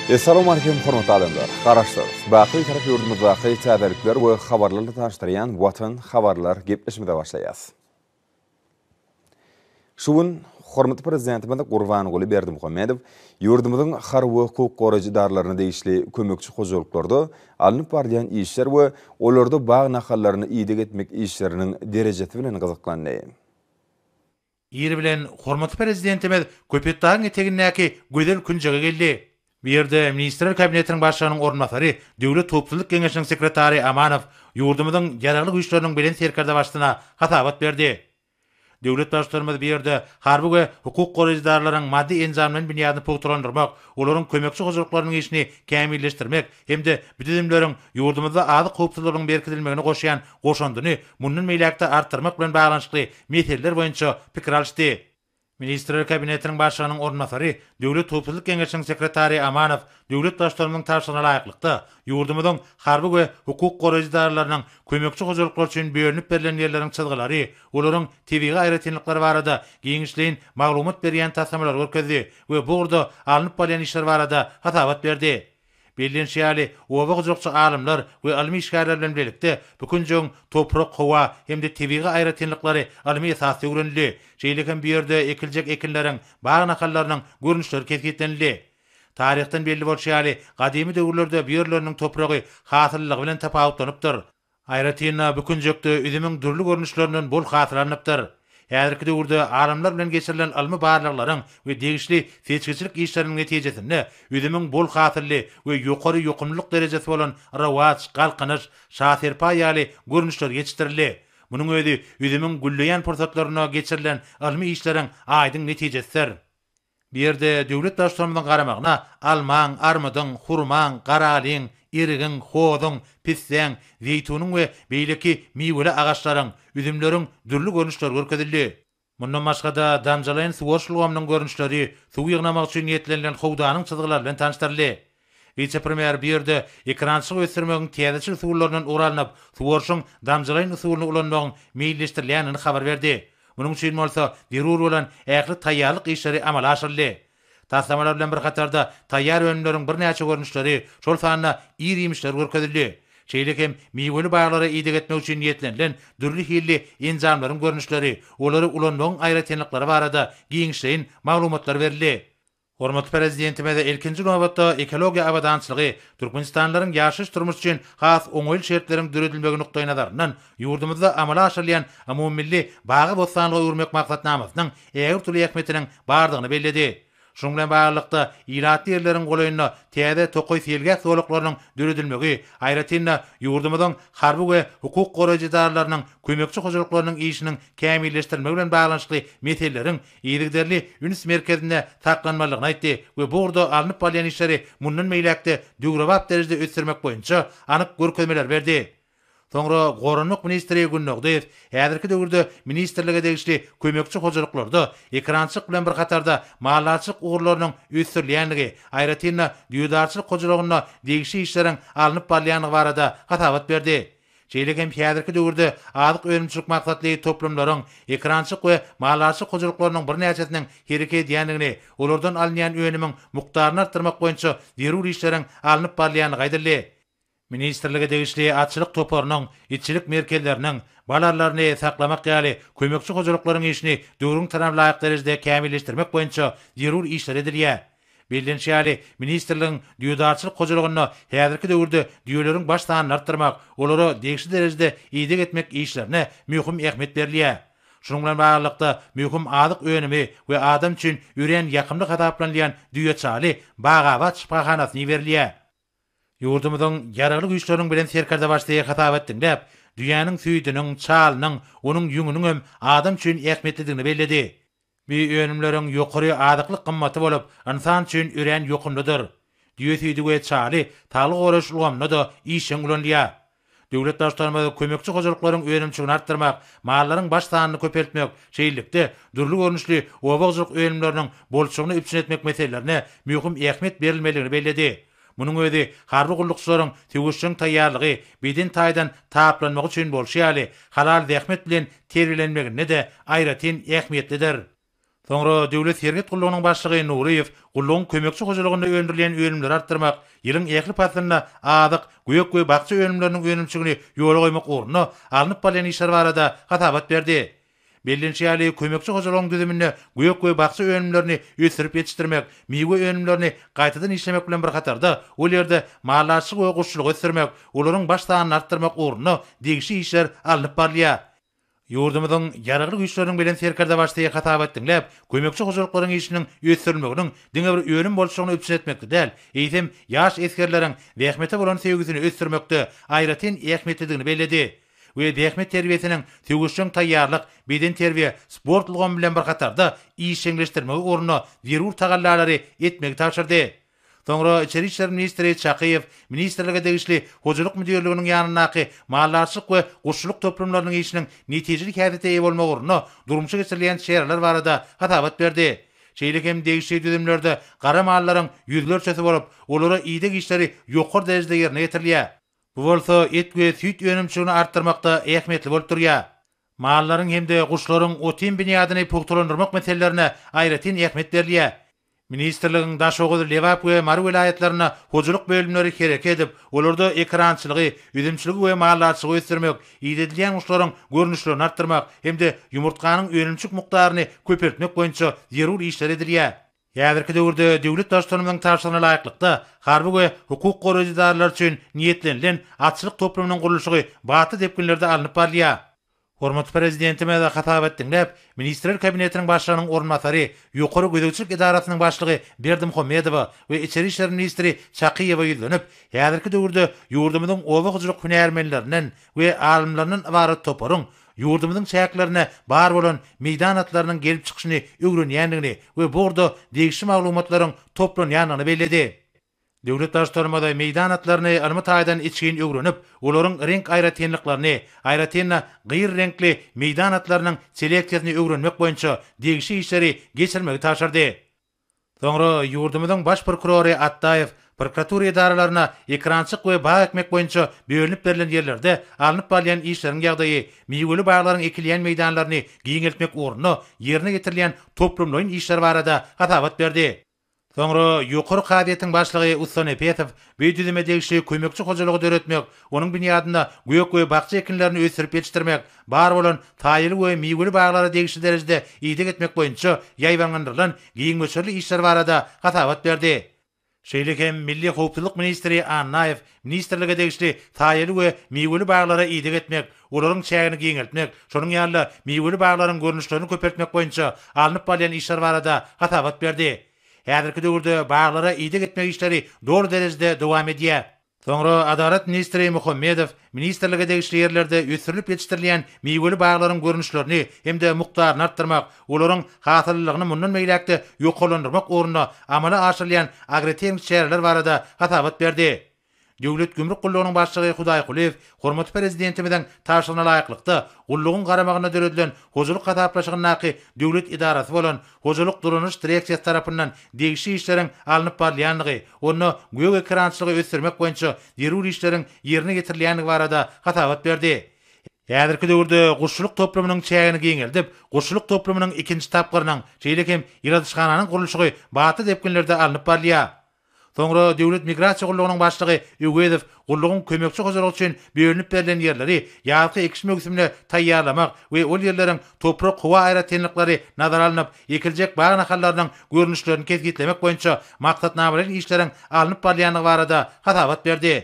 Essalawmaleýkim hormatly adamlar! Garaşsyz, baky Bitarap ýurdumyzdaky täzelikler we habarlar bilen tanyşdyrýan Watan habarlar gepleşigimize başlaýas. Şu gün hormatly Prezidentimiz Gurbanguly Berdimuhamedow ýurdumyzyň harby we hukuk goraýjy edaralaryna degişli kömekçi hojalyklarda alnyp barylýan işler we olarda bag nahallaryna ideg etmek işleriniň derejesi bilen gyzyklandy. Ir bilen hormatly Prezidentimiz Köpetdagyň etegindäki gözel künjege geldi. Bu ýerde Ministrler Kabinetiniň Başlygynyň orunbasary, Döwlet howpsuzlyk geňeşiniň sekretary Amanow ýurdumyzyň Ýaragly Güýçleriniň Belent Serkerdebaşysyna hasabat berdi. Döwlet Baştutanymyz bu ýerde harby we hukuk goraýjy edaralaryň maddy-enjamlaýyn binýadyny pugtalandyrmak, olaryň kömekçi hojalyklarynyň işini kämilleşdirmek hem-de bu düzümleriň ýurdumyzda azyk howpsuzlygynyň berkidilmegine goşýan goşandyny mundan beýläk-de artdyrmak bilen baglanyşykly meseleler boýunça pikir alyşdy. Ministrler Kabinetiniň Başlygynyň orunbasary, Döwlet howpsuzlyk geňeşiniň sekretary Amanow döwlet Baştutanymyzyň tabşyrygyna laýyklykda, ýurdumyzyň harby we hukuk goraýjy edaralarynyň kömekçi hojalyklar üçin bölünip berlen ýerleriň çyzgylary, olaryň tebigy aýratynlyklary barada giňişleýin maglumat berýän taslamalary görkezdi we bu ugurda alnyp barylýan işler barada hasabat berdi. Bellenişi ýaly, oba hojalykçy alymlar we ylmy işgärler bilen bilelikde bu künjegiň toprak, howa hem-de tebigy aýratynlyklary ylmy esasda öwrenildi. Şeýle hem bu ýerde ekiljek ekinleriň, bag nahallarynyň görnüşleri kesgitlenildi. Taryhdan belli bolşy ýaly, gadymy döwürlerde bu ýerleriniň topragy hasyllylygy bilen tapawutlanypdyr. Aýratyn-da, bu künjekde üzümiň dürli görnüşlerinden bol hasyl alnypdyr. Häzirki döwürde alymlar bilen geçirilen ylmy barlaglaryň we degişli seçgiçilik işleriniň netijesinde üzümiň bol hasylly we ýokary ýokumlylyk derejesi bolan Rowaç, Galkynyş, Şaserpaý ýaly görnüşleri ýetişdirildi. Munuň özi üzümiň gülleýän pursatlarynda geçirilen ylmy işleriň aýdyň netijesidir. Bu ýerde döwlet Baştutanymyzyň garamagyna almaň, armydyň, hurmaň, garalyň, erigiň, hozuň, pissäň, zeýtunyň we beýleki miweli agaçlaryň, üzümleriň dürli görnüşleri görkezildi. Mundan başga-da, damjalaýyn suwaryş ulgamynyň görnüşleri, suw ýygnamak üçin niýetlenilen howdanyň çyzgylary bilen tanyşdyryldy. Wise-premýer bu ýerde ekerançylygy ösdürmegiň täzeçil usullaryndan ugur alnyp, suwaryşyň damjalaýyn usulyny ulanmagyň meýilleşdirilýändigini habar berdi. Munuň üçin bolsa zerur bolan ähli taýýarlyk işleri amala aşyryldy. Taslamalar bilen bir hatarda taýýar önümleriň birnäçe görnüşleri, şol sanda ir-iýmişler görkezildi. Şeýle hem miweli baglara ideg etmek üçin niýetlenilen dürli hilli enjamlaryň görnüşleri, olary ulanmagyň aýratynlyklary barada giňişleýin maglumatlar berildi. Hormatly Prezidentimiz ilkinji nobatda ekologiýa abadançylygy, türkmenistanlylaryň ýaşaýyş-durmuş üçin has oňaýly şertleriň döredilmegi nukdaýnazaryndan ýurdumyzda amala aşyrylýan umumymilli bagy-bossanlyga öwürmek maksatnamasynyň ägirt uly ähmiýetiniň bardygyny belledi. Şunuň bilen baglylykda, ilatly ýerleriň golaýynda täze tokaý-seýilgäh zolaklarynyň döredilmegi, aýratyn-da, ýurdumyzyň harby we hukuk goraýjy edaralarynyň kömekçi hojalyklarynyň işiniň kämilleşdirilmegi bilen baglanyşykly meseleleriň yzygiderli üns merkezinde saklanmalydygyny aýtdy we bu ugurda alnyp barylýan işleri mundan beýläk-de döwrebap derejede ösdürmek boýunça anyk görkezmeleri berdi. Soňra goranmak ministri Gündogdyýew häzirki döwürde ministrlige degişli kömekçi hojalyklarda ekerançylyk bilen bir hatarda maldarçylyk ugurlarynyň ösdürilýändigi, aýratyn-da, düýedarçylyk hojalygynda degişli işleriň alnyp barylýandygy barada hasabat berdi. Şeýle hem häzirki döwürde azyk önümçilik maksatly toplumlaryň, ekerançylyk we maldarçylyk hojalyklarynyň birnäçesiniň hereket edýändigini, olardan alynýan önümiň mukdaryny artdyrmak boýunça zerur işleriň alnyp barylýandygy aýdyldy. Ministrlige degişli atçylyk toparynyň, itçilik merkezleriniň, bal arylaryny saklamak ýaly kömekçi hojalyklaryň işini döwrüň talabyna laýyk derejede kämilleşdirmek boýunça zerur işler edilýär. Bellenişi ýaly, ministrligiň düýedarçylyk hojalygynda häzirki döwürde düýeleriň baş sanyny artdyrmak, olara degişli derejede ideg etmek işlerine möhüm ähmiýet berilýär. Şunuň bilen baglylykda, möhüm azyk önümi we adam üçin örän ýakymly hasaplanylýan düýe çaly Bagabat şypahanasyna iberilýär. Ýurdumyzyň Ýaragly Güýçleriniň Belent Serkerdebaşysy hasabat diňläp, düýäniň süýdüniň, çalynyň, onuň ýüňüniň hem adam üçin ähmiýetlidigini belledi. Bu önümleriň ýokary azyklyk gymmaty bolup, ynsan üçin örän ýokumlydyr. Düýe süýdi we çaly saglygy goraýyş ulgamynda-da işjeň ulanylýar. Döwlet Baştutanymyz kömekçi hojalyklaryň önümçiligini artdyrmak, mallaryň baş sanyny köpeltmek, şeýlelikde, dürli görnüşli oba hojalyk önümleriniň bolçulygyny üpjün etmek meselelerine möhüm ähmiýet berilmelidigini belledi. Munuň özi harby gullukçylaryň söweşjeň taýýarlygy, beden taýdan taplanmagy üçin bolşy ýaly, halal zähmet bilen terbiýelenmeginde-de aýratyn ähmiýetlidir. Soňra Döwlet serhet gullugynyň başlygy Nuryýew gullugyň kömekçi hojalygynda öndürilýän önümleri artdyrmak, ýylyň ähli paslynda azyk, gök we bakja önümleriniň önümçiligini ýola goýmak ugrunda alnyp barylýan işler barada hasabat berdi. Bellenişi ýaly, kömekçi hojalygyň düzüminde gök we bakja önümlerini ösdürip ýetişdirmek, miwe önümlerini gaýtadan işlemek bilen bir hatarda, ol ýerde maldarçylyk we guşçulygy ösdürmek, olaryň baş sanyny artdyrmak ugrunda degişli işler alnyp barylýar. Ýurdumyzyň Ýaragly Güýçleriniň Belent Serkerdebaşysy hasabat diňläp, kömekçi hojalyklaryň işiniň ösdürilmeginiň diňe bir önüm bolçulygyny üpjün etmekde däl, eýsem, ýaş esgerleriň zähmete bolan söýgüsini ösdürmekde aýratyn ähmiýetlidigini belledi we zähmet terbiýesiniň söweşjeň taýýarlyk, bedenterbiýe, sport ulgamy bilen bir hatarda işjeňleşdirmegi ugrunda zerur tagallalary etmegi tabşyrdy. Soňra içeri işler ministri Çakyýew ministrlige degişli Hojalyk müdirliginiň ýanyndaky maldarçylyk we guşçulyk toplumlarynyň işiniň netijeli häsiýete eýe bolmagy ugrunda durmuşa geçirilýän çäreler barada hasabat berdi. Şeýle hem degişli düzümlerde gara mallaryň ýüzlerçesi bolup, olara ideg işleri ýokary derejede ýerine ýetirilýär. Bu bolsa et we süýt önümçiligini artdyrmakda ähmiýetli bolup durýar. Mallaryň hem-de guşlaryň ot-iým binýadyny pugtalandyrmak meselelerine aýratyn ähmiýet berilýär. Ministrligiň Daşoguz, Lebap we Mary welaýatlarynda hojalyk bölümleri hereket edip, olarda ekerançylygy, üzümçiligi we maldarçylygy ösdürmek, idedilýän guşlaryň görnüşlerini artdyrmak hem-de ýumurtganyň önümçilik mukdaryny köpeltmek boýunça zerur işler edilýär. Häzirki döwürde döwlet Baştutanymyzyň tabşyrygyna laýyklykda, harby we hukuk goraýjy edaralar üçin niýetlenilen atçylyk toplumynyň gurluşygy batly depginlerde alnyp barylýar. Hormatly Prezidentimiz hasabat diňläp, Ministrler Kabinetiniň Başlygynyň orunbasary, Ýokary gözegçilik edarasynyň başlygy Berdimuhamedowa we içeri işler ministri Çakyýewe ýüzlenip, häzirki döwürde ýurdumyzyň oba hojalyk hünärmenlerinden we alymlaryndan ybarat toparyň ýurdumyzyň çäklerinde bar bolan meýdan atlarynyň gelip çykyşyny öwrenýändigini we bu ugurda degişli maglumatlaryň toplanýandygyny belledi. Döwlet Baştutanymyz meýdan atlaryny ylmy taýdan içgin öwrenip, olaryň reňk aýratynlyklaryny, aýratyn-da, gyr reňkli meýdan atlarynyň seleksiýasyny öwrenmek boýunça degişli işleri geçirmegi tabşyrdy. Soňra ýurdumyzyň Baş prokurory Atdaýew prokuratura edaralaryna ekerançylyk we bag ekmek boýunça bölünip berlen ýerlerde alnyp barylýan işleriň ýagdaýy, miweli baglaryň ekilýän meýdanlaryny giňeltmek ugrunda ýerine ýetirilýän toplumlaýyn işler barada hasabat berdi. Soňra Ýokary kazyýetiň başlygy Ussa Nepesow bu düzüme degişli kömekçi hojalygy döretmek, onuň binýadynda gök we bakja ekinlerini ösdürip ýetişdirmek, bar bolan saýaly we miweli baglara degişli derejede ideg etmek boýunça ýaýbaňlandyrylan giň möçberli işler barada hasabat berdi. Şeýle hem Milli howpsuzlyk ministri Annaýew ministrlige degişli saýaly we miweli baglara ideg etmek, olaryň çägini giňeltmek, şonuň ýaly-da miweli baglaryň görnüşlerini köpeltmek boýunça alnyp barylýan işler barada hasabat berdi. Häzirki döwürde baglara ideg etmek işleri doly derejede dowam edýär. Soňra Adalat ministri Muhammedow ministrlige degişli ýerlerde ösdürilip ýetişdirilýän miweli baglaryň görnüşlerini hem-de mukdaryny artdyrmak, olaryň hasyllylygyny mundan beýläk-de ýokarlandyrmak ugrunda amala aşyrylýan agrotehniki çäreler barada hasabat berdi. Döwlet gümrük gullugynyň başlygy Hudaýkulyýew hormatly Prezidentimiziň tabşyrygyna laýyklykda, gullugyň garamagynda döredilen hojalyk hasaplaşygyndaky döwlet edarasy bolan Hojalyk dolanyş direksiýasy tarapyndan degişli işleriň alnyp barylýandygy, onda gök ekerançylygy ösdürmek boýunça zerur işleriň ýerine ýetirilýändigi barada hasabat berdi. Häzirki döwürde guşçulyk toplumynyň çägini giňeldip, guşçulyk toplumynyň ikinji tapgyrynyň, şeýle hem ýyladyşhananyň gurluşygy batly depginlerde alnyp barylýar. Soňra Döwlet migrasiýa gullugynyň başlygy Öwezow gullugyň kömekçi hojalygy üçin bölünip berlen ýerleri ýazky ekiş möwsümine taýýarlamak we ol ýerleriň toprak-howa aýratynlyklary nazara alnyp, ekiljek bag nahallarynyň görnüşlerini kesgitlemek boýunça maksatnamalaýyn işleriň alnyp barylýandygy barada hasabat berdi.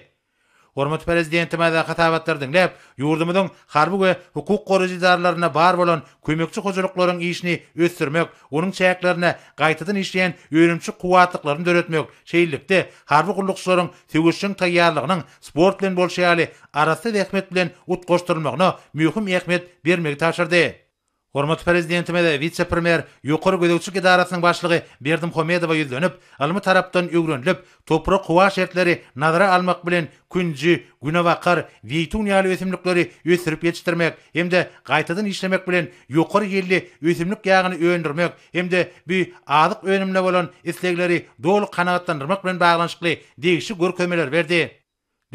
Hormatly Prezidentimiz hasabatlary diňläp, ýurdumyzyň harby we hukuk goraýjy edaralarynda bar bolan kömekçi hojalyklaryň işini ösdürmek, onuň çäklerinde gaýtadan işleýän önümçilik kuwwatlyklaryny döretmek, şeýlelikde, harby gullukçylaryň söweşjeň taýýarlygynyň sport bilen bolşy ýaly arassa zähmet bilen utgaşdyrylmagyna möhüm ähmiýet bermegi tabşyrdy. Hormatly Prezidentimiz wise-premýer, Ýokary gözegçilik edarasynyň başlygy Berdimuhamedowa ýüzlenip, ylmy tarapdan öwrenilip, toprak-howa şertleri nazara almak bilen künji, günebakar, zeýtun ýaly ösümlikleri ösdürip ýetişdirmek hem-de gaýtadan işlemek bilen ýokary hilli ösümlik ýagyny öndürmek hem-de bu azyk önümine bolan islegleri doly kanagatlandyrmak bilen baglanyşykly degişli görkezmeleri berdi.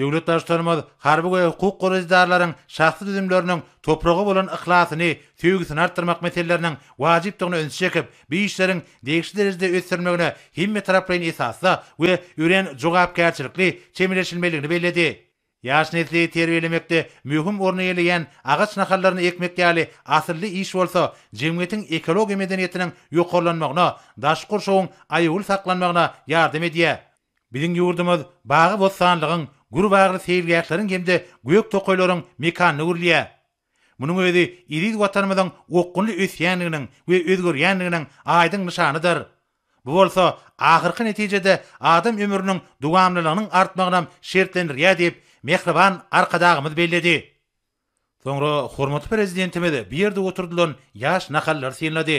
Döwlet Baştutanymyz harby we hukuk goraýjy edaralaryň şahsy düzümleriniň topraga bolan yhlasyny, söýgüsini artdyrmak meseleleriniň wajypdygyna ünsi çekip, bu işleriň degişli derejede ösdürilmegine hemmetaraplaýyn esasda we örän jogapkärçilikli çemeleşilmelidigini belledi. Ýaş nesli terbiýelemekde möhüm orny eýeleýän agaç nahallaryny ekmek ýaly asylly iş bolsa jemgyýetiň ekologiýa medeniýetiniň ýokarlanmagyna, daşky gurşawyň aýawly saklanmagyna ýardam edýär. Biziň ýurdumyz bagy-bossanlygyň, gür bagly seýilgähleriň hem-de gök tokaýlaryň mekanyna öwrülýär. Munuň özi eziz Watanymyzyň okgunly ösýändiginiň we özgerýändiginiň aýdyň nyşanydyr. Bu bolsa ahyrky netijede adam ömrüniň dowamlylygynyň artmagynam şertlendirýär diýip, mähriban Arkadagymyz belledi. Soňra hormatly Prezidentimiz bu ýerde oturdylan ýaş nahallary synlady.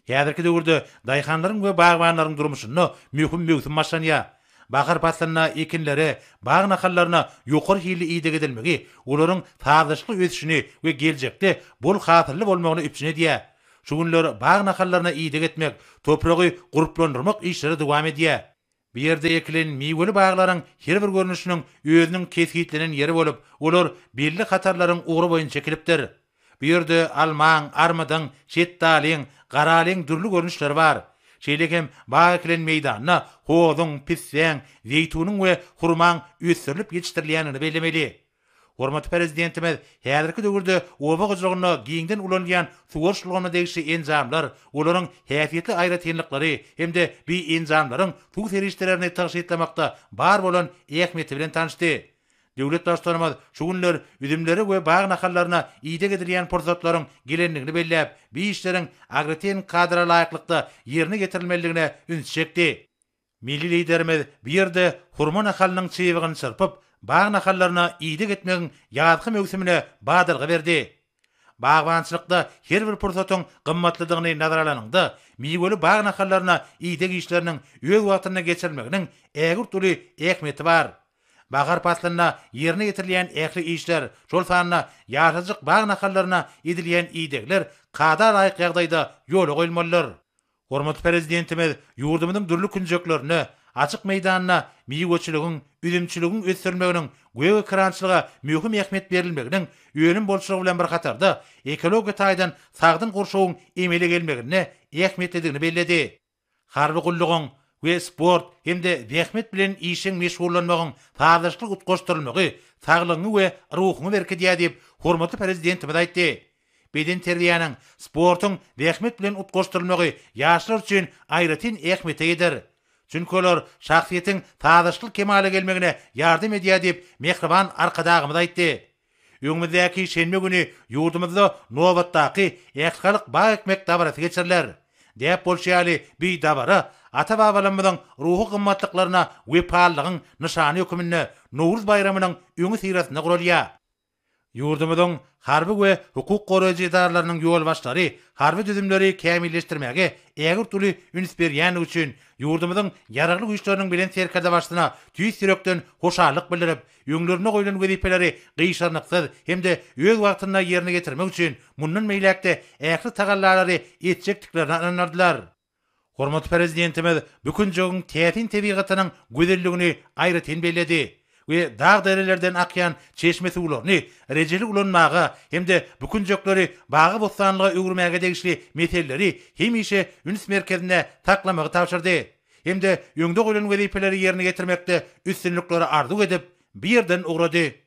Häzirki döwürde daýhanlaryň we bagbanlaryň durmuşynda möhüm möwsüm başlanýar. Bahar paslynda ekinlere, bag nahallaryna ýokary hilli ideg edilmegi olaryň sazlaşykly ösüşini we geljekde bol hasylly bolmagyny üpjün edýär. Şu günler bag nahallaryna ideg etmek, topragy gurplandyrmak işleri dowam edýär. Bu ýerde ekilen miweli baglaryň her bir görnüşiniň özüniň kesgitlenen ýeri bolup, olar belli hatarlaryň ugry boýunça ekilipdir. Bu ýerde almaň, armydyň, şetdalyň, garalyň dürli görnüşleri bar. Şeýle hem bag ekilen meýdanda hozuň, pissäň, zeýtunyň we hurmaň ösdürilip ýetişdirilýändigini bellemeli. Hormatly Prezidentimiz häzirki döwürde oba hojalygynda giňden ulanylýan suwaryş ulgamyna degişli enjamlar, olaryň häsiýetli aýratynlyklary hem-de bi enjamlaryň suw serişdelerini tygşytlamakda bar bolan ähmiýeti bilen tanyşdy. Döwlet Baştutanymyz şu günler üzümlere we bag nahallaryna ideg edilýän pursatlaryň gelendigini belläp, bi işleriň agrotehniki kadalara laýyklykda ýerine ýetirilmelidigine ünsi çekdi. Milli Liderimiz bu ýerde hurma nahalynyň çybygyny çyrpyp, bag nahallaryna ideg etmegiň ýazky möwsümine badalga berdi. Bagbançylykda her bir pursatyň gymmatlydygyny nazara alanyňda, miweli bag nahallaryna ideg işleriniň öz wagtynda geçirilmeginiň ägirt uly ähmiýeti bar. Bahar paslynda ýerine ýetirilýän ähli işler, şol sanda ýaşajyk bag nahallaryna edilýän idegler kada laýyk ýagdaýda ýola goýulmalydyr. Hormatly Prezidentimiz ýurdumyzyň dürli künjeklerinde, açyk meýdanda miweçiligiň, üzümçiligiň ösdürilmeginiň, gök ekerançylyga möhüm ähmiýet berilmeginiň önüm bolçulygy bilen bir hatarda, ekologiýa taýdan sagdyn gurşawyň emele gelmeginde ähmiýetlidigini belledi. Harby gullugyň we sport hem-de zähmet bilen işjeň meşgullanmagyň sazlaşykly utgaşdyrylmagy saglygyňy we ruhuňy berkidýär diýip, hormatly Prezidentimiz aýtdy. Bedenterbiýäniň, sportuň zähmet bilen utgaşdyrylmagy ýaşlar üçin aýratyn ähmiýete eýedir. Çünki olar şahsyýetiň sazlaşykly kemala gelmegine ýardam edýär diýip, mähriban Arkadagymyz aýtdy. Öňümizdäki şenbe güni ýurdumyzda nobatdaky ählihalk bag ekmek dabarasy geçiriler. Däp bolşy ýaly, bu dabara ata-babalarymyzyň ruhy gymmatlyklaryna wepalylygyň nyşany hökmünde Nowruz baýramynyň öňüsyrasynda guralýar. Ýurdumyzyň harby we hukuk goraýjy edaralarynyň ýolbaşçylary harby düzümleri kämilleşdirmäge ägirt uly üns berýändigi üçin ýurdumyzyň Ýaragly Güýçleriniň Belent Serkerdebaşysyna tüýs ýürekden hoşallyk bildirip, öňlerinde goýlan wezipeleri gyşarnyksyz hem-de öz wagtynda ýerine ýetirmek üçin mundan beýläk-de ähli tagallalary etjekdiklerine ynandyrdylar. Hormatly Prezidentimiz bu künjegiň täsin tebigatynyň gözelligini aýratyn belledi we dag-derelerden akýan çeşme suwlaryny rejeli ulanmaga hem-de bu künjekleri bagy-bossanlyga öwürmäge degişli meseleleri hemişe üns merkezinde saklamagy tabşyrdy hem-de öňde goýlan wezipeleri ýerine ýetirmekde üstünlikleri arzuw edip, bu ýerden ugrady.